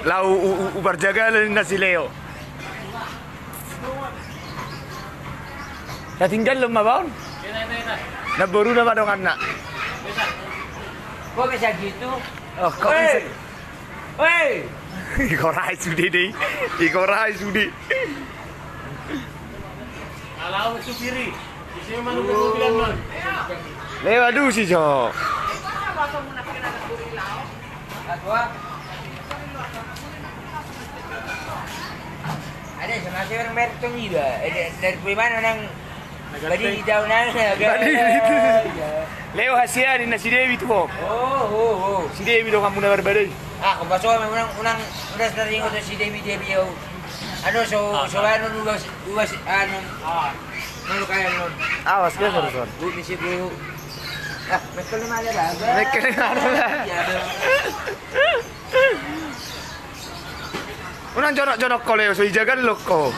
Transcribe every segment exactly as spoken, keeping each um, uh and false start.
Laho u- u- uparjagal ninna si Leo. Tatinggal do ma baon. Namboruna ma donganna. Kok bisa gitu? Oh, kok bisa? Hei! Hei! Iko rai sude dei. Iko rai sude. Ala au supiri. Isi mana mobilan, man? Lewat dulu sih, Jo. Ada sama si orang mertong juga. Eh, dari, dari mana nang Badi di daun aja, Badi di itu. Leo hasian ninna si Dewi tu ho. Oh, oh, oh. Si Dewi donganmuna barbadai. Ah, kau paso memang unang, unang, unang sering kau si Dewi, Dewi au. Anu, so, so anu, uas, uas, anu. Nol kaya nol. Awas, dia barusan. Bu, misi bu. Ah, mekel lima ada, Bang. Mekel lima ada, Bang. Iya, Bang. Unang jonok-jonok ho Leo, so ijagal lo ho.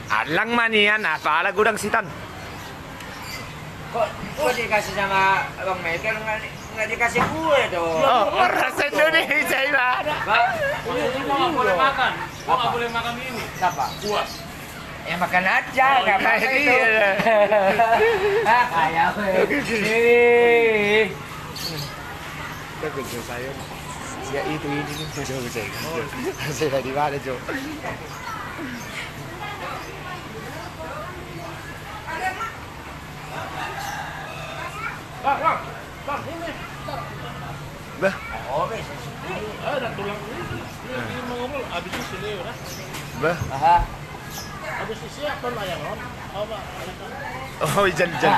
Allang ma nian, apala godang sitan. Kok, kok dikasih sama Abang Michael, nggak di-, nggak dikasih gue dong? Oh, orang se-Indonesia ibarat. Bang, maksudnya gua nggak boleh makan. Gua nggak boleh makan ini. Siapa? Gua. Ya, makan aja, nggak apa-apa itu. Iya. Ah, kayak apa ya? Oke, oke. Eh. Kita bikin sayur. Ya, itu, ini, ini, coba, coba, coba. Saya di mana, coba? Bang, bang, bang, ini, bang. Bah. Oh, bisa. Ini, ah, ada tulang ini. Ini, ini mau ngomong, habis ini sini, ya, udah. Bah. Aha. Habis ini siap, Bang, ayam, Bang. Oh, Bang, ayam, Bang. Oh, ijan, ijan.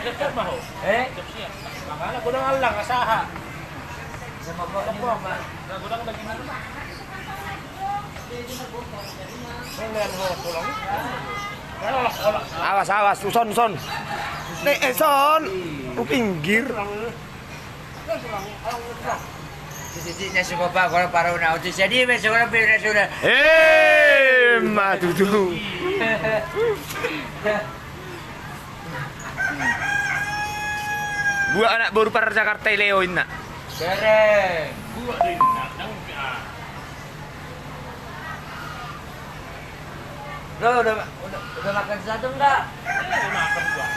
Siap, siap, Bang. Eh? Siap, siap. Makanya gua udah ngalang, asaha. Sama gua ini, Bang. Nah, gua udah lagi mana, Bang? Awas, awas, son, son. Nek, eh, son. Lu pinggir. Sisi na suka pa, kalau parau na utus jadi, besok orang pindah sudah. Eh, ma tutu. Buat anak baru para Jakarta i Leo inna. Sereng. Buat do inna, dang, ah. Lo udah, udah, udah makan satu enggak? Udah makan gua.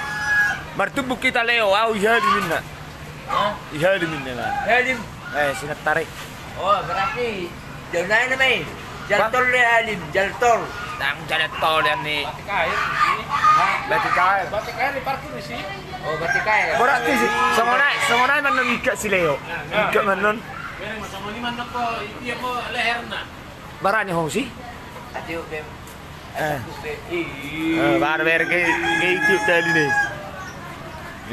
Martumbuk hita Leo, au i Halim inna. Hah? I Halim inna, man. Halim. Eh, Sinatari. Oh, berarti jauh lain namanya. Jaltol ya Halim, Jaltol. Nang Jaltol ya ni. Batik air di sini. Hah? Batik air. Batik air di parkir di sini. Oh, batik air. Berarti sih, songon i, songon i mannon ikat si Leo. Nah, nah. Ikat mannon. Bereng, songon i mannon ko, iya ko leherna. Barani ho si? Ati upe. Eh. Upe. Ih. Eh, bar ber ge, ge itu tali ne.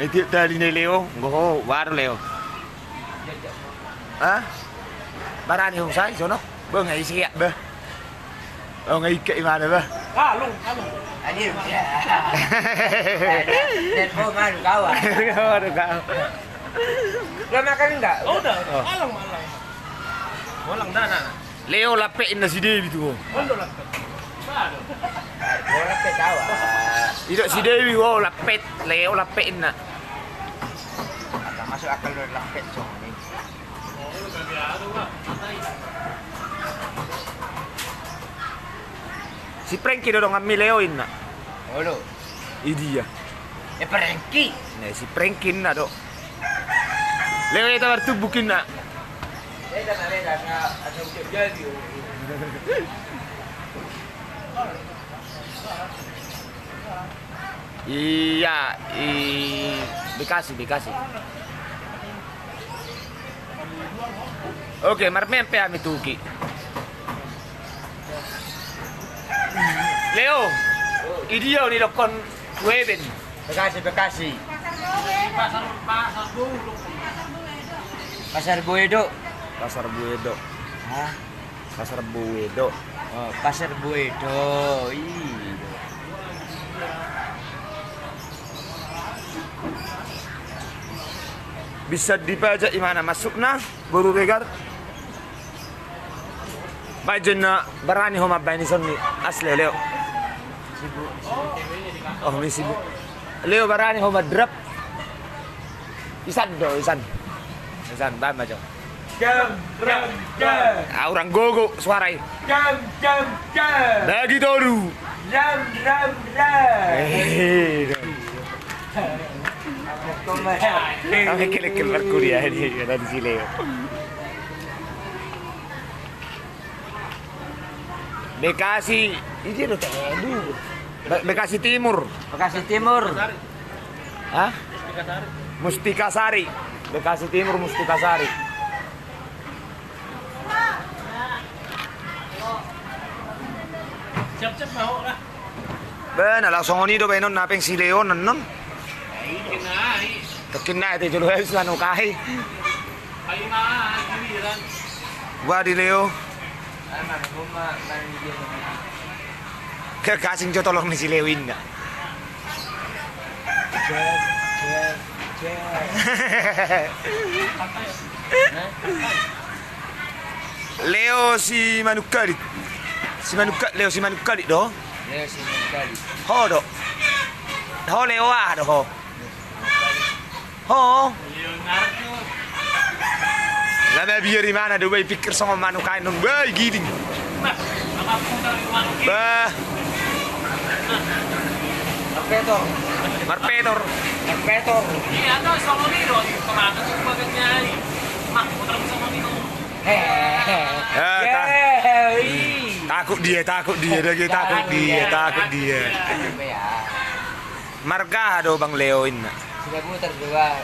Itu tali ne Leo, nggo ho, bar Leo. Hah? Barani ho sai sono. Bang, ai siap, bah. Oh, nggak ikat di mana, bah? Kalung, kalung. Anjir, ya. Dan mau malu kawan. Malu kawan. Lo makan enggak? Oh, udah, udah. Oh. Malang, malang. Malang dah, nah. Leo lapet inna si Dewi tu. Ondo lapet. Baru. Leo lapet tawa. Idok si Dewi, wow, lapet. Leo lapet inna. Agak masuk akal lo lapet, cong, ini. Si Prengki do donganmi Leo inna. Olo. Idia. Eh, Prengki. Nah, si Prengki inna do. Leo, ita martumbuk inna. Iya, i Bekasi, Bekasi. Oke, marmempe hami tuki. Leo, idia nidokkon Weben. Bekasi, Bekasi. Pasar, pasar Boedo. Pasar Boedo. Pasar Boedo. Hah? Pasar Boedo. Oh, Pasar Boedo. Iya. Bisa dipajak di mana masukna, Boru Regar? Baen jo inna, barani ho mambaen ison ni asli, Leo. Oh, misi bu. Leo, barani ho mandrap. Isan do, isan. Isan, baen ma jo. Jam, jam, jam. Ah, urang gogo suara i. Jam, jam, jam. Bagi tolu. Ram, ram, ram. Eh. Kau kelek-kelek markuria ni, kata di si Leo. Bekasi, ini lo tadi. Be-, Bekasi Timur. Bekasi Timur. Hah? Mustika Sari. Bekasi Timur, Mustika Sari. Siap-siap mau lah. Be, na laos songon i do baenon na hepeng si Leo annon. Tongkin na i te jolo habis manuk ahi. Ba di Leo. Ke gasing jo tolong ni si Leo inna. Leo Simanungkalit. Simanungka-, Leo Simanungkalit do? Leo Simanungkalit. Ho do. Ho Leo aha do ho? Ho. Lama biar imana do bai pikir songon manuk ain non bai giding. Bah. Marpetor. Marpetor. Marpetor. Iya, atau songon i do, pernah tuh bagiannya. Mak, putar songon i do. Eh, ta-, takut dia, takut dia, dia takut dia, takut dia. Marga do Bang Leo inna. Sudah putar do ba.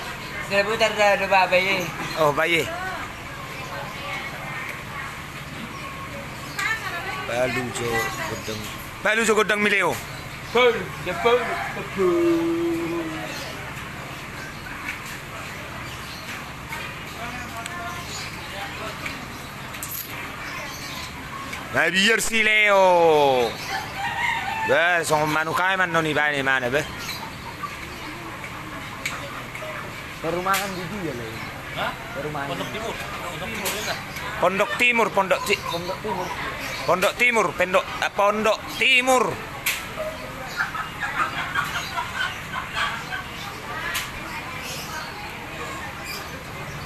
Sudah putar do, do ba, baye. Oh, baye. Palu jo gondang. Palu jo gondang ni Leo. Palu, ya palu, palu. Mabiar si Leo. Bah, songon manuk ain annon ibaen imana bah. Perumahan di dia, Leo. Hah? Perumahan. Pondok Timur. Pondok Timur, inna. Pondok Timur, Pondok Ti-, Pondok Timur. Pondok Timur, Pondok, eh, Pondok Timur.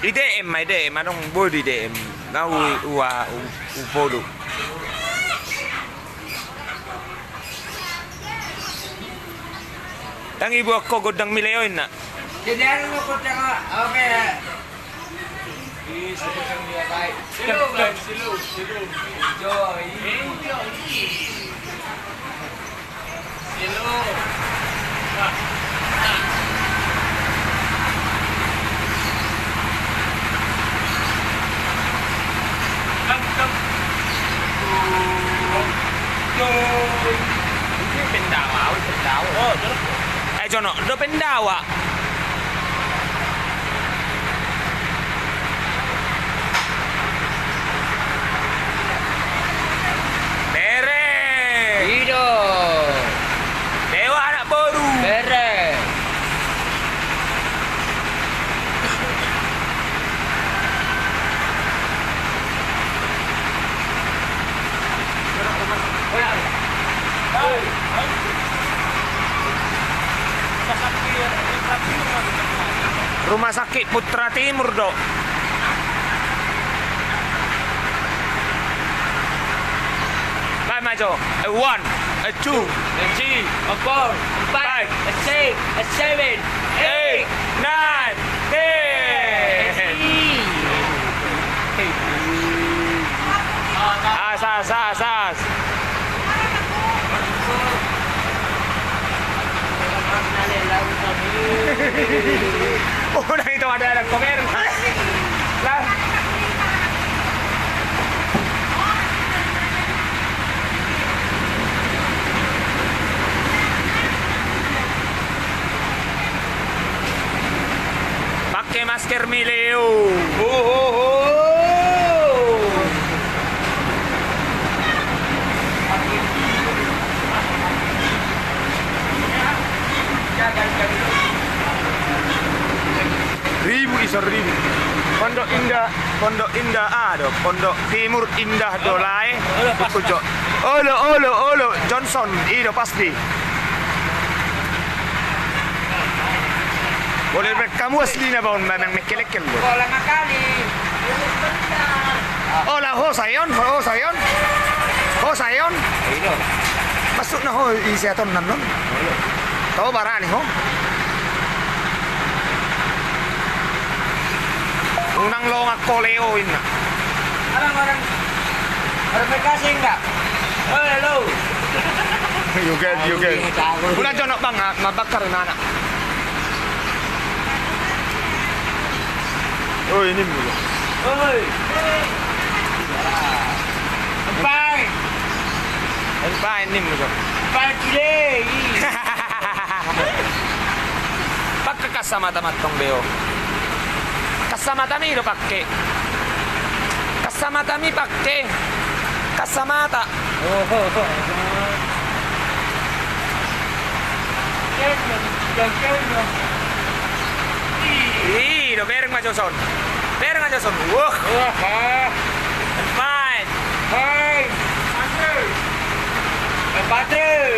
I D M ma, i D M, adong boi do i D M. Nau ua, u-, upolu. Ndang ibuat ho gondang ni Leo inna. Jadi anu lo kocak, oke. Ini pendawa, pendawa. Oh, terus? Eh, Jono, do pendawa. Bere. Ido. Dewa anak boru. Bere. Rumah Sakit Putra Timur do. Baen ma jo. A one, a two, a three, a four, a five, a six, a seven, eight, nine, ten. As, as, as, as. Oh, na itu ada, ada komen. Lah. Pake masker mi Leo. Ho, ho, ho. Ribu, ison ribu. Pondok Indah, Pondok Indah, ah, do, Pondok Timur Indah do lae. Olo, pas, pas. Olo, olo, olo, Johnson, i do pasti. Boleh be hamu aslina baon, memang mengkelek-kelek do. Bola makali. Ola, ho sayon, ho sayon. Ho sayon. Masuk na ho isi aton nan non. Tau barani ho. Unang longan ho Leo inna. Orang-orang berkasih enggak? Oh, hello. You can, you can. Ula jonok bang, ma bakar anak. Oh, ini dulu. Oi. Empai. Empai ini dulu. Empai gile. Pakai kacamata matong beo. Kacamata mi do pakai. Kacamata mi pakai. Kacamata. Ih, do bereng ma jo son. Bereng ma jo son. Wah. Fine. Hai. Patre.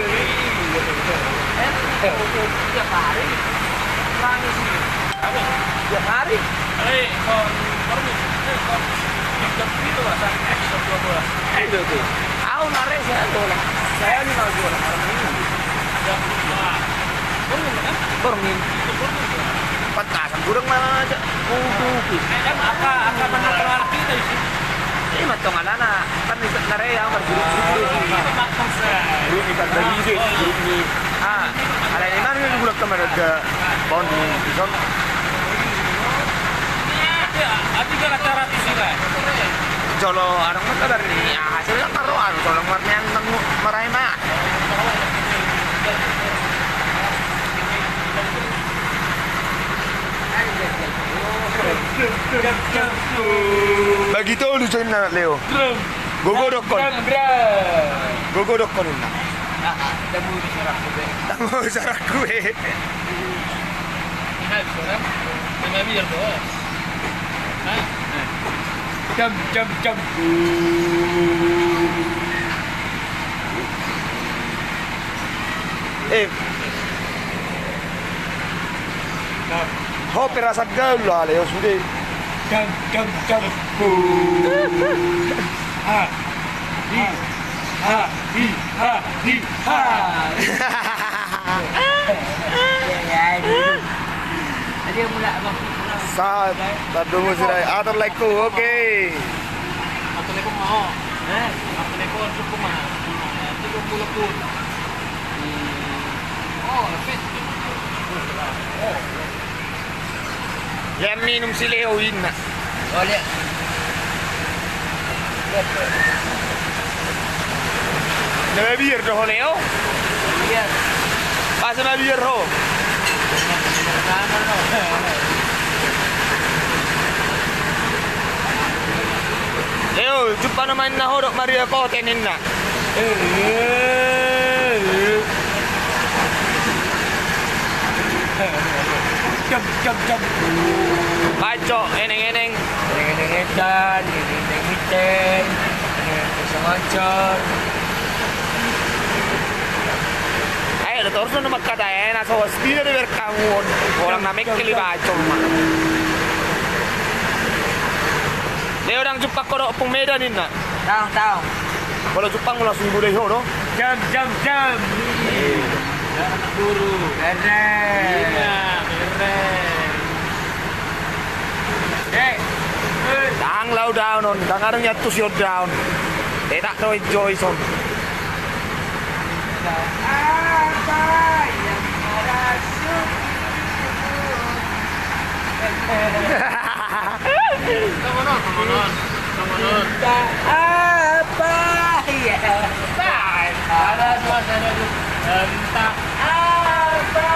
Tiap hari. Tiap hari. Au na re saya bola. Saya lima bola. Borngin. Patasan gurang ma aja. Uduki. Kan angka, angka mana pengarah kita isi. Ima tong alana. Kan na re ya marguruk-guruk. Grup ni kan dari grup ni. Ah, alai ni mana ni gulak teman ada. Pon di son. Jolo adong ma kabar ni, ah, hasilna karoan, jolo marnian nang marai ma. Bagi tolu jo inna Leo. Gogo dokkon. Gogo dokkon inna. Tamu sarakku be. Jam, jam, jam. Eh. Ho perasaan gaul lah, Leo sude. Jam, jam, jam. Ah. Hi. Ha, hi, ha, hi, ha. Sahat, tardongan sirai, ator like-ku, oke. Lehen minum si Leo inna. Oh, lihat. Na mabiar do ho, Leo? Biar. Pas mabiar ho. Leo, jumpa nama inna ho dohot Maria Kote ninna. Jam, jam, jam. Baco, eneng-eneng. Eneng-eneng etan, eneng-eneng iten, eneng-eneng samancor. Ayo, da torus nama kata ena, so, stina de berkamu, orang na mengkeli baco, ma. Leo, dang jumpa ho dohot Ompung Medan ninna. Tahu, tahu. Kalau Jepang langsung boleh ho, no? Jam, jam, jam. Iya. Anak guru. Keren. Iya, keren. Eh. Dang lockdown on, dang adong yang tusi lockdown. Eh, tak do enjoy son. Apa yang merasuk? Come on, come on, come on. Cinta apa ya? Ada suasana tu. Entah apa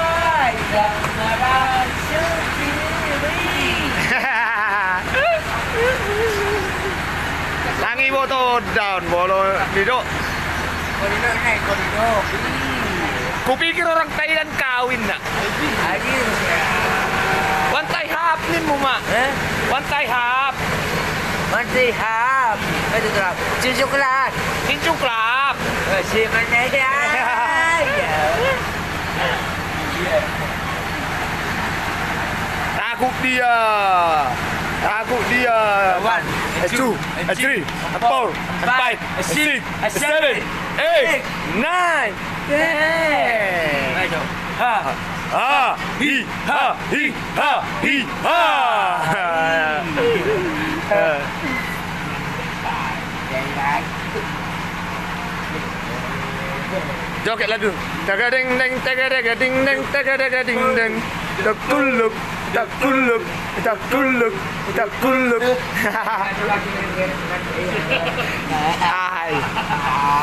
yang merasuk diri. Tangi motor down, bolo didok. Koridor, eh, koridor. Kupikir orang Thailand kawin, nak. Anjir. One time happening mu, Mak. Eh? Mantai hap. Mantai hap. Mantai hap. Cincung kelak. Cincung kelak. Eh, si mantai hap. Takut dia. Takut dia. One, two, two, three, four, five, six, seven, eight, nine. Ha, ha, hi, ha, hi, ha, hi, ha. Joget ladu. Tagadeng deng, tagadega ding deng, tagadega ding deng. Takuluk, takuluk, takuluk, takuluk. Ahai.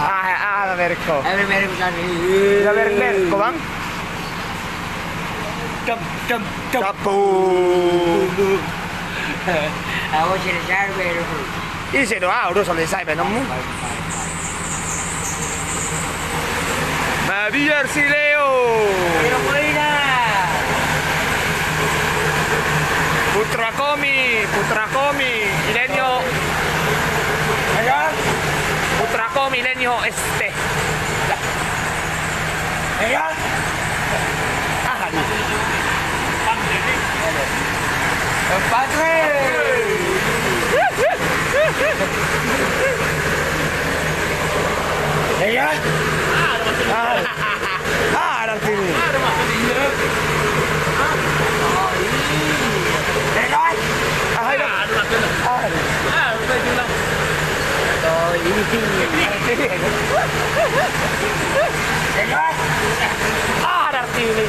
Ahai, ah, merek ko. Ahai, merek ko, Bang. Dam, dam, dam. Tapu. Awas, selesai, baru. Ise do, ah, udah selesai, baenonmu. Mabiar si Leo. Putra komi, putra komi, Ilenio. Putra komi, Ilenio, S T. Iya. Ah, aduh. Patri. Iya. Ah, ah, nanti ini. Iya. Ah, ayo. Ah, aduh. Ah, aduh. Ah, Dartini.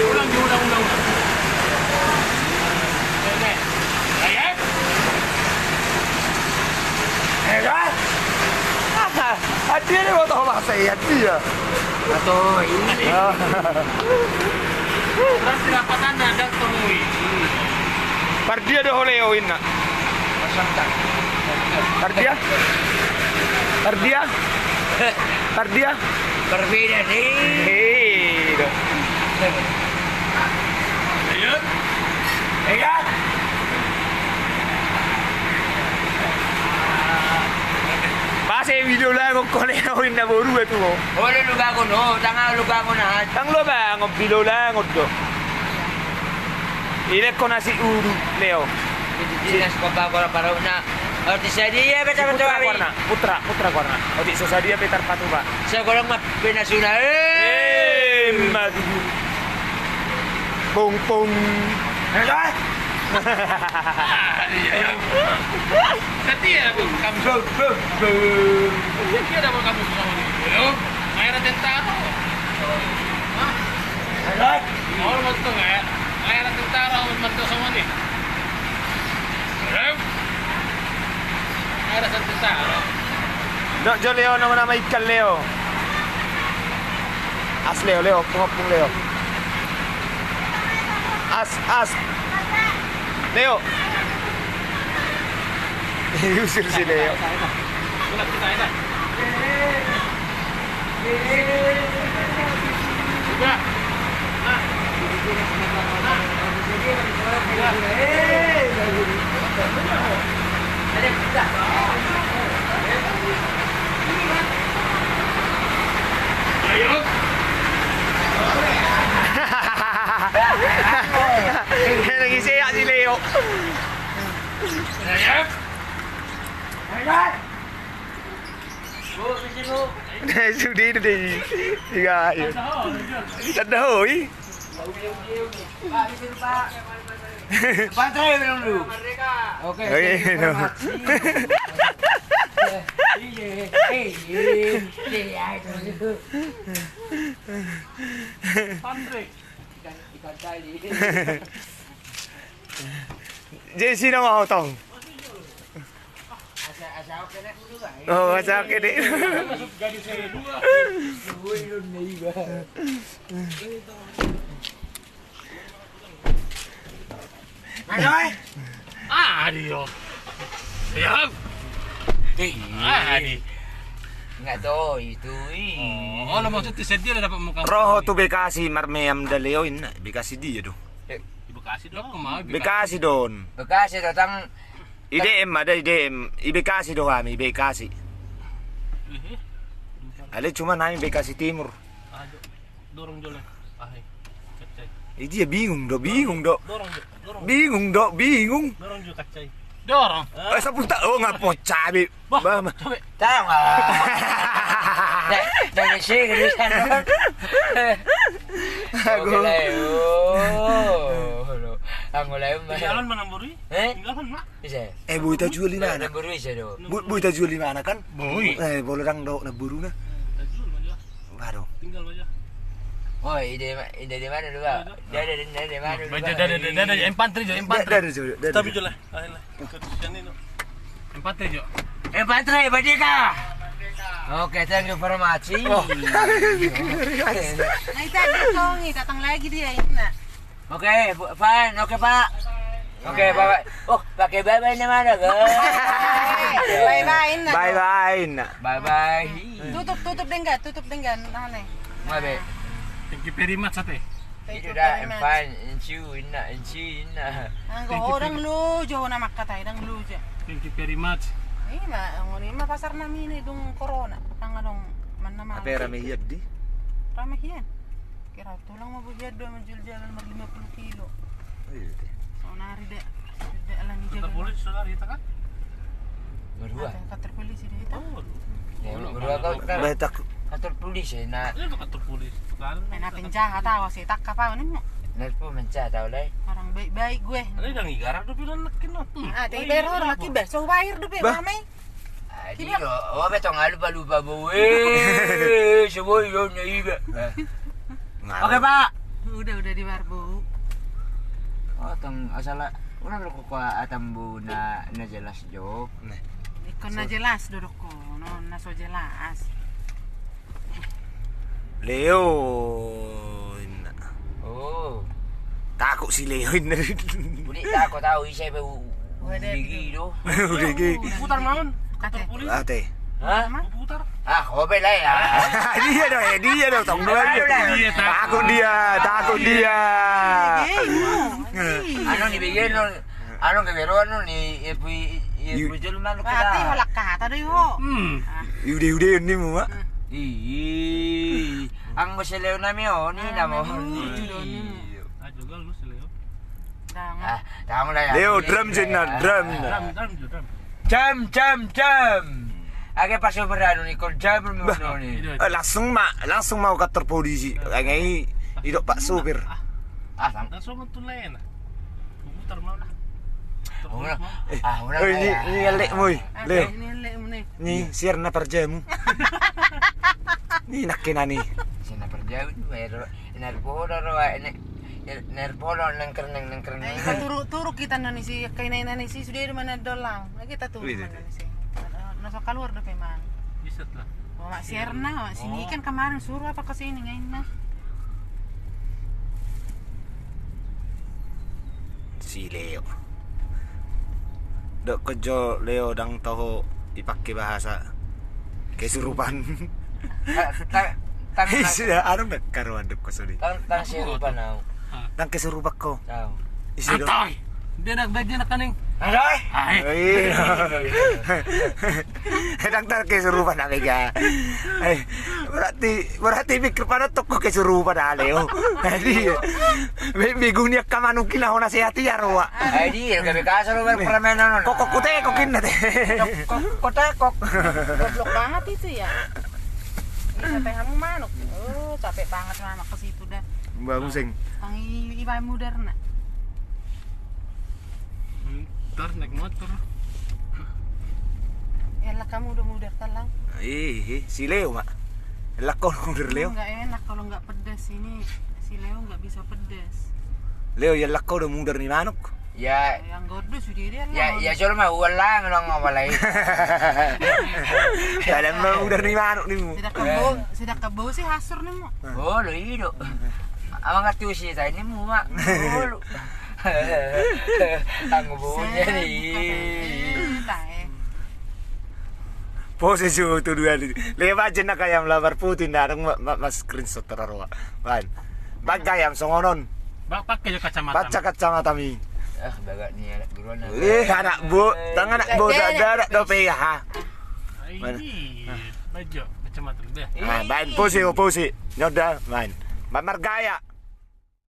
Ulang, ulang, ulang, ulang. Oke. Ayo. Ayo. Ah, dia ni mau tahu bahasa iya, dia. Atau ini. Ah. Berarti dapatanna ada temui. Pardia do ho Leo inna. Pardia? Pardia? Pardia? Berbeda sih. Hei, do. Iya. Iya. Pase video lagu ko Leo inna boru tu ho. Olo lugangon ho, tanga lugangon aja. Tang lugangon, video lagu do. Ilek ko nasi uduk, Leo. Dinas ko bago la parau na. Artis sadia pe tarpatupa. Putra guarna, putra, putra guarna. Otik so sadia pe tarpatupa. Sai golong ma pe nasuna. Eh, mati. Pung, pung. Eh, iya, iya. Sadia, Bung. Kamu. Bung, bung, bung. Iya, dia ada mau kamu sama nih. Belum. Akhirnya tentara. Hah? Ayo. Olo, mantu, ya. Akhirnya tentara, mantu sama nih. Ayo. Akhirnya tentara. Dok jo Leo, nama-nama ikan Leo. As Leo, Leo, pungopung Leo. As, as. Leo. Diusir si Leo. Lagi sehat si Leo. Sudah itu deh. Iya, iya. Tanda hoi. Pantai belum dulu. Oke, oke, informasi. Iya, iya, iya, iya, itu. Pantai. Ikan, ikan tali. Jadi sini mau tong. Oh, asa oke deh. Ayo, eh. Ah, dia. Ya. Eh, ah, di. Enggak tahu itu. Oh, lo maksud tu sedia dapat muka. Roho tu Bekasi marmeam da Leo inna, Bekasi dia tu. Eh. Bekasi do. Bekasi do on. Bekasi do tang. I D M ada, I D M. I Bekasi do hami, Bekasi. Ehe. Alai cuma nami Bekasi Timur. Aduh. Dorong jo le. Ah, eh. Kacai. Ijia bingung do, bingung do. Dorong jo, dorong. Bingung do, bingung. Dorong jo kacai. Dorong. Eh, saputa, oh, ngapo cabe. Bah, bah, ma- cabe. Tang, ah. Nek, nek, sing, sing. Aku. Oke lah, oh. Lo, anggo lah, Mbak. Tinggalan mana, Buri? Eh? Tinggalan, Mak. Ise? Eh, boi tajual di mana? Namboru ise do? Boi, boi tajual di mana kan? Boi. Eh, bolo dang do namboruna. Tajual ma jo. Waduh. Tinggal ma jo. Oh, ide ma-, ide di mana dulu, Pak? Dada, dada, dada, mana dulu, Pak? Dada, dada, dada, empantri jo, empantri. Dada, dada, dada. Tapi jo lah. Ayo lah. Ikut sini, no. Empantri jo. Empantri, Pak Dika. Oke, thank you very much. Oh. Nah, itu ada Tongi, datang lagi dia, ini, nah. Oke, bu-, fine, oke, Pak. Oke, Pak. Oh, pakai bye-bye na mana, guys? Bye-bye na. Bye-bye na. Bye-bye. Tutup, tutup denggan, tutup denggan, nah, nih. Mabe. Thank you very much, ate. Thank you very much. Itu dah, I'm fine, and you, inna, and you, inna. Anggo orang lu jo na makatai, dang lu jo. Thank you very much. Ima, anggo ima pasar nami ini dung corona, tanggal dong, mana mana. Apa rame hian di? Rame hian. Kira tulang ma buhian do manjual jalan mar lima puluh kilo. Oh, iya, deh. Saonari da. Da alani jalan. Kantor polisi saonari hita kan? Berdua. Ada kantor polisi di hita. Oh, berdua. Ya, berdua kau kan. Baik, tak. Kantor polisi, nah. Iya, kantor polisi. Bukan. Main apa yang jahat, awas ya, tak apa, ini mau. Nelpon menjahat, tahu, Lai. Orang baik-baik gue. Ada yang igarap tuh bilang nekin, no. Ah, tapi bayar orang lagi, bah. So bayar tuh, bah. Bah. Ramai. Adi do, oh, betong alu palu pabo. Eh, seboi do na iba. Oke, Pak. Udah, udah di warbu. Oh, tong asal, udah lo kok atam bu na, na jelas jo. Ikon na jelas dodok ko, no, na so jelas. Leo, inna. Oh. Takut si Leo, inna. Udik takut tahu, ise pe u-, udigi do. Udigi. Putar maun. Ate. Ate. Hah? Putar. Ah, kobe lah ya. Dia do, eh, dia do, tong dua dia. Takut dia, takut dia. Anu ni, begini. Anu, keberuan nu ni, e pui, e pui jelu manu. Berarti kita. Halak kata do, yo. Hmm. Ah. Iude-ude ni mu, Mak. Ih, anggo si Leo nami, oh, ni namo. Lucu do ni. Ah, juga lu si Leo. Ah, tahu lah ya. Leo, drum je na, drum. Drum, drum, drum. Jam, jam, jam. Age pas operanu ni, kol jam ni. Eh, langsung ma, langsung mau kantor polisi. Age i, idok Pak Supir. Ah, langsung tu lain. Putar mau dah. Oh, ora. Eh, ah, ora, oh, ini, ini elek mu, oi. Leo. Ini elek mu, nih. Ni, siar na parjamu. Ni, nakkena ni. Siar na parjamu, ner-, nerpolo ro, ner-, nerpolo, nengker, neng-, nengker, neng-. Eh, kita turu, turu kita nani si, kaina nani si, sudah di mana dolang. Lagi kita turu mana si. Na so kaluar dope mang. Bisa lah. Oh, Mak Sierna, Mak, sini kan kemarin suruh apa ke sini, nggak enak. Si Leo. Dok kejo Leo dang toho ipake bahasa kesurupan. Isi, anu, karuan dok kesudi. Tang, tang kesurupan au. Tang kesurupan ko. Au. Isi do. Antoi. Dia nak bagi nak kaning. Antoi. Ai. Dang tang kesurupan, abega. Eh, berarti, berarti pikir pada toko kesurupan ale, oh. Jadi, be-, begu ni akka manuk kina hona sehat ia roa. Ai di, gabe kasar lo, ber-, permainan on. Kok, kok, kute, kok, inna te. Kok, kok, kute, kok. Goblok banget itu ya. Ini sampai kamu manuk. Oh, capek banget sama ke situ dah. Mbak Museng. Tang i-, iba mudar na. Ntar naik motor. Ya lah, kamu udah mudar, talang. Ih, ih, si Leo, Mak. Elak kau mudar, Leo. Nggak enak kalau nggak pedas ini. Si Leo nggak bisa pedas. Leo, ya elak kau udah mudar ni manuk. Ya. Yang gordo sudah dia lah. Ya, ya, jolo ma ualang, lo ngomong lagi. Dalam mau udah ni manuk ni mu. Sedang kebo, sedang kebo sih hasur ni mu. Oh, lo ido. Abang ngerti usia saya ni mu, Mak. Oh, lo. Anggo boja ni. Pose jo tu dua ni. Lewat je nak ayam labar putih, ndarang ma, ma, ma screenshot tararoa. Ban. Bang ayam songonon. Ba, pakai jo kacamata. Baca kacamata mi. Ah, bagak ni anak buruan. Eh, anak bu, tang anak bu, dak, dak dope, ya, ha. Mana? Ini, bajo kacamata be. Ah, baen pusi, pusi. Nyoda, baen. Ba margaya.